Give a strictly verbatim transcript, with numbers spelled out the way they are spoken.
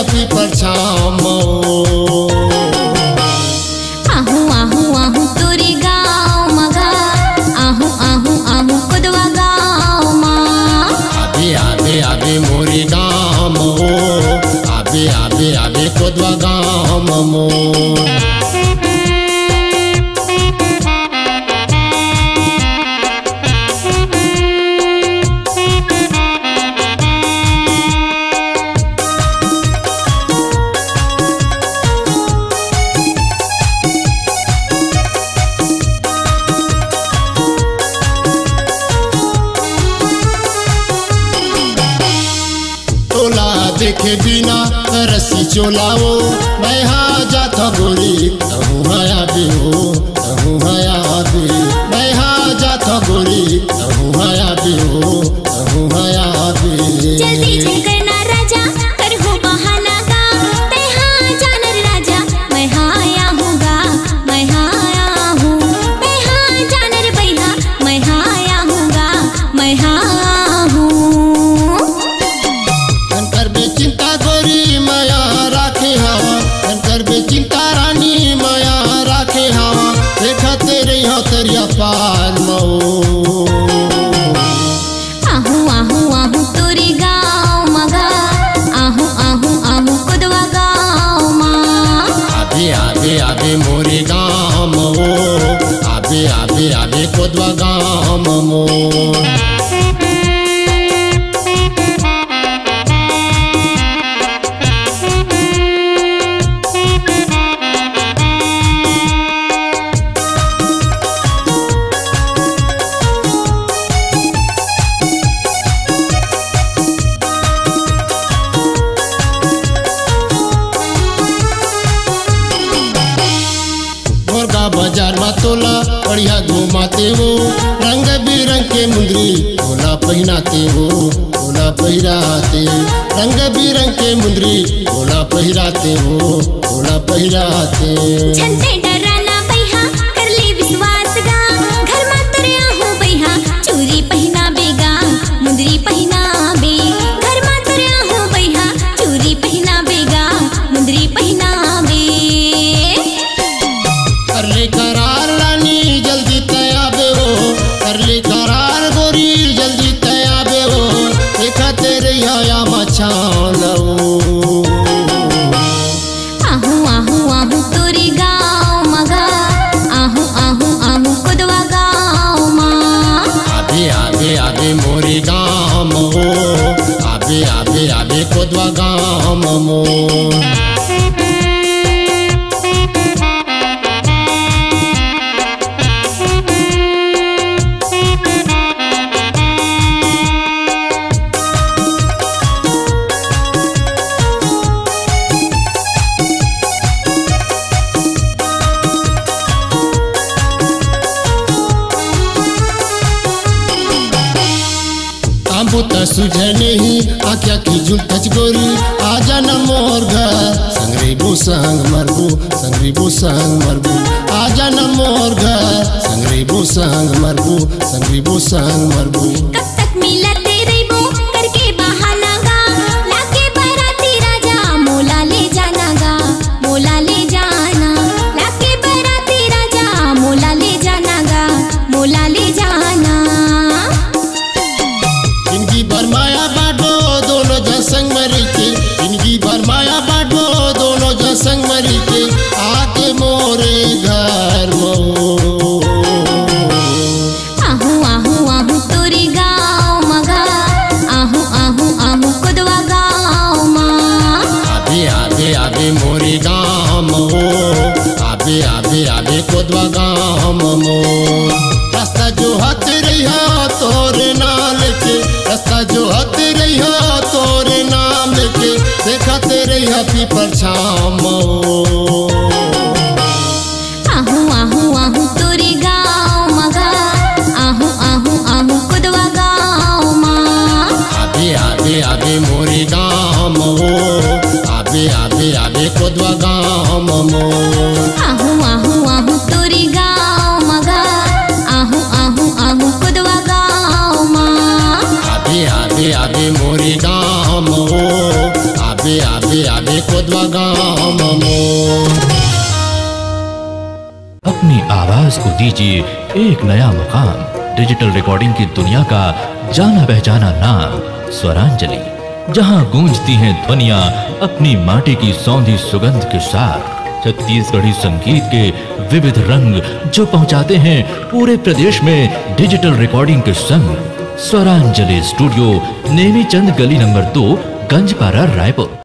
पीपर छाम ओ। आहूँ, आहूँ, आहूँ तोरे गाँव म गा, आहूँ, आहूँ, आहूँ कोदवा गाँव म। आबे, आबे, आबे मोरे गाँव म ओ, आबे, आबे, आबे कोदवा गाँव म मोर। तोला देखे बिना रसी चोला ओ, मैं हा जाथँव गोरी, तहूँ हा आबे ओ, तहूँ हा आबे। मैं हा जाथँव गोरी, तहूँ हा आबे ओ, तहूँ हा आबे। जल्दी झन करना राजा, करहूँ बहाना गा, तैं हा जान रे राजा, मैं हा आहूँ गा, मैं हा आहूँ, तैं हा जान रे बइहा, मैं हा आहूँ गा, मैं हा आहूँ। झन करबे चिंता गोरी मया राखे हँव, झन करबे चिंता रानी मया राखे हँव, देखत रहिहँव तरिया पार म ओ। आहूँ, आहूँ, आहूँ तोरे गाँव म गा, आहूँ, आहूँ, आहूँ कोदवा गाँव म। आबे, आबे, आबे मोरे गाँव म ओ, आबे, आबे, आबे कोदवा गाँव म मोर। मोर गा बजार म तोला बढ़िया घुमातेंव ओ, रंग बिरंग के मुंदरी तोला पहिनातेंव ओ, तोला पहिरातेंव। रंग बिरंग के मुंदरी तोला पहिरातेंव ओ, तोला पहिरातेंव। झन तैं डरा ना बइहा, कर ले विश्वास गा, घर म तोरे आहूँ बइहा, चूरी पहिनाबे गा, मुंदरी पहिनाबे। घर म तोरे आहूँ बइहा, चूरी पहिनाबे गा, मुंदरी पहिनाबे। कर ले करार रानी जल्दी तैं आबे ओ, कर ले करार गोरी जल्दी तैं आबे ओ, देखत रहिहँव या मछान ओ। आहूँ, आहूँ, आहूँ तोरे गाँव म गा, आहूँ, आहूँ, आहूँ कोदवा गाँव म। आबे, आबे, आबे मोरे गाँव म ओ, आबे, आबे, आबे कोदवा गाँव म मोर। तांबू त सुझे नहीं, आँखिया की झुलतच गोरी, आजा न मोर घर, संग रहिबो संग मरबो, संग रहिबो संग मरबो, आजा न मोर घर, संग रहिबो संग मरबो, संग रहिबो संग मरबो। कब तक मिलते रहिबो, करके बहाना गा, लाके बराती राजा, मोला ले जाना गा, मोला ले जाना, लाके बराती राजा, मोला ले जाना गा, मोला ले जाना। जिनगी भर माया बाँटबो, दोनों झन संग म रहिके। जिनगी भर माया बाँटबो, दोनों झन संग म रहिके। आके मोरे घर म ओ। आहूँ, आहूँ, आहूँ तोरे गाँव म गा। आहूँ, आहूँ, आहूँ कोदवा गाँव म। आबे, आबे, आबे मोरे गाँव म ओ। आबे, आबे, आबे कोदवा गाँव म मोर। रस्ता जोहत रहिहँव तोरे नाम लेके, रस्ता जोहत रहिहँव तोरे नाम लेके, देखत रहिहँव पीपर छाँव म ओ। आहूँ, आहूँ, आहूँ तोरे गाँव म गा, आहूँ, आहूँ, आहूँ कोदवा गाँव म। आबे, आबे, आबे मोरे गाँव म ओ, आबे, आबे, आबे कोदवा गाँव म मोर। आहूँ, आहूँ, आहूँ तोरे गाँव म गा, आहूँ, आहूँ, आहूँ कोदवा गाँव म। आबे, आबे, आबे मोरे गाँव म ओ, आबे, आबे, आबे कोदवा गाँव मोर। अपनी आवाज को दीजिए एक नया मुकाम। डिजिटल रिकॉर्डिंग की दुनिया का जाना पहचाना नाम स्वरांजलि, जहां गूंजती हैं ध्वनियां अपनी माटी की सौंधी सुगंध के साथ। छत्तीसगढ़ी संगीत के विविध रंग जो पहुंचाते हैं पूरे प्रदेश में डिजिटल रिकॉर्डिंग के संग। स्वरांजलि स्टूडियो, नेमीचंद गली नंबर दो, गंजपारा, रायपुर।